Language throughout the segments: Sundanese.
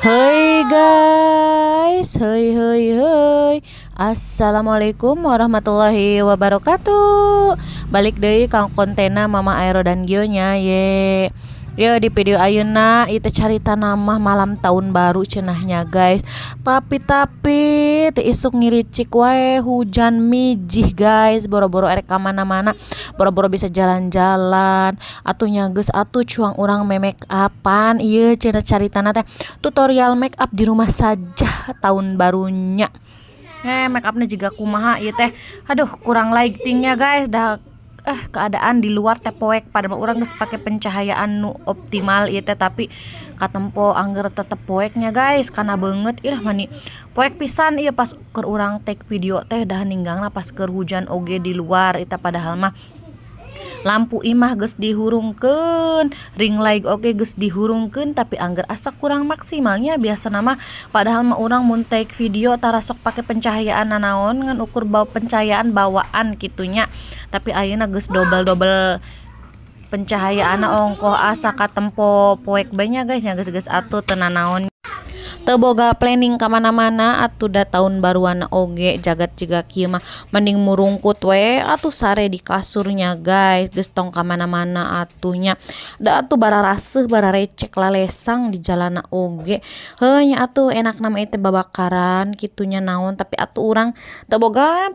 Hey guys, hey hey hey. Assalamualaikum warahmatullahi wabarakatuh. Balik deui ka kontena Mama Aero dan Gio nya ye. Yo, di video ayeuna itu carita nama malam tahun baru cenahnya, guys. Tapi ti isuk ngiricik wae, hujan mijih, guys. Boro-boro erek ka mana-mana, boro-boro bisa jalan-jalan. Atuh nya geus atuh, cuang urang me make upan. Ieu cenah caritana teh tutorial make up di rumah saja tahun barunya. Eh, make upnya juga kumaha ieu teh? Aduh, kurang lightingnya, guys. Dah eh, keadaan di luar teh poek, padahal urang geus pake pencahayaan nu optimal ieu teh, tapi katempo angger tetep poeknya, guys, karena banget ih mani poek pisan ieu pas keur urang take video teh. Dah ninggangna pas keur hujan oge di luar eta, padahal mah lampu imah geus dihurungkeun, ring light oge geus dihurungkeun, tapi angger asa kurang maksimalnya biasa nama. Padahal mah urang mun take video tara sok pake pencahayaan nanaon, ngan ukur bawa pencahayaan bawaan kitunya, tapi ayeuna geus double-double pencahayaan ongkoh asa katempo poek banyak, guys. Nya geus, geus atuh, teu nanaon, teu boga planning ka mana-mana atuh, da tahun baruan oge jagat jiga kieu mah mending murungkut we atuh, sare di kasurnya, guys. Geus tong ka mana-mana atuh nya, da atuh bararaseuh, bararecek, lalesang di jalana oge. Heuh nya atuh, enak nama itu babakaran kitunya naon, tapi atuh urang teu boga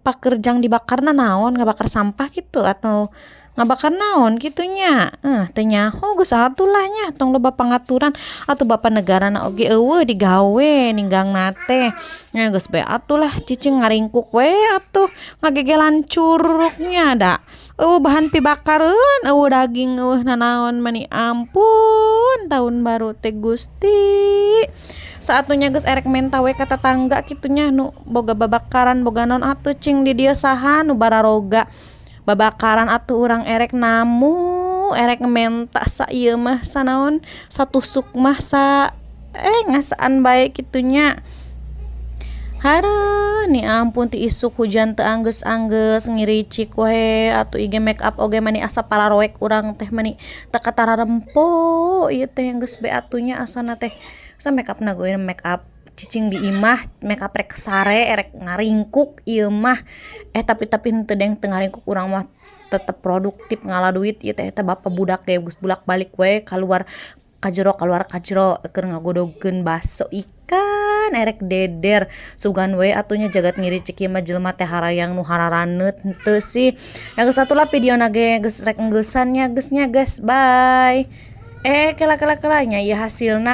pakerjang dibakarna naon, ngabakar sampah gitu atau ngabakar naon kitunya, eh teu nyaho. Geus atuh lah nya, tong loba pangaturan atuh, bapak negarana oge eueuh digawe ninggangna teh nya. Geus bae atuh lah, cicing ngaringkuk we atuh, ngagegelan curugnya, da eueuh bahan pibakareun, eueuh daging, eueuh nanaon. Mani ampun tahun baru teh, Gusti. Saatunya geus erek menta we ka tetangga kitunya nu boga babakaran, boga naon atuh, cing di dieu saha nu bararoga babakaran atuh urang erek namu, erek menta sa ieu mah, sanaon, satusuk mah, sa eh ngasaan bae kitunya. Hareuh ni ampun, ti isuk hujan teu anggeus-anggeus, ngiricik we atuh. Ige make up oge mani asa pararoek urang teh, mani teu katararempo ieu teh. Geus bae atuh nya, asana teh sa make up na gue make up cicing di imah, make up rek sare, erek ngaringkuk ieu mah. Eh, tapi henteu deng, teu ngaringkuk, urang mah tetep produktif ngala duit ieu teh. Eta bapak budak ge geus bulak-balik we kaluar ka jero, kaluar ka jero keur ngagodogkeun baso ikan, erek deder sugan we atuh nya. Jagat ngiricik ieu mah, jelema teh harayang nu hararaneut henteu sih ya. Geus atuh lah, videona ge geus rek enggeusan nya. Geus nya, geus, bye. Eh, kela kela kela nya, ieu hasilna.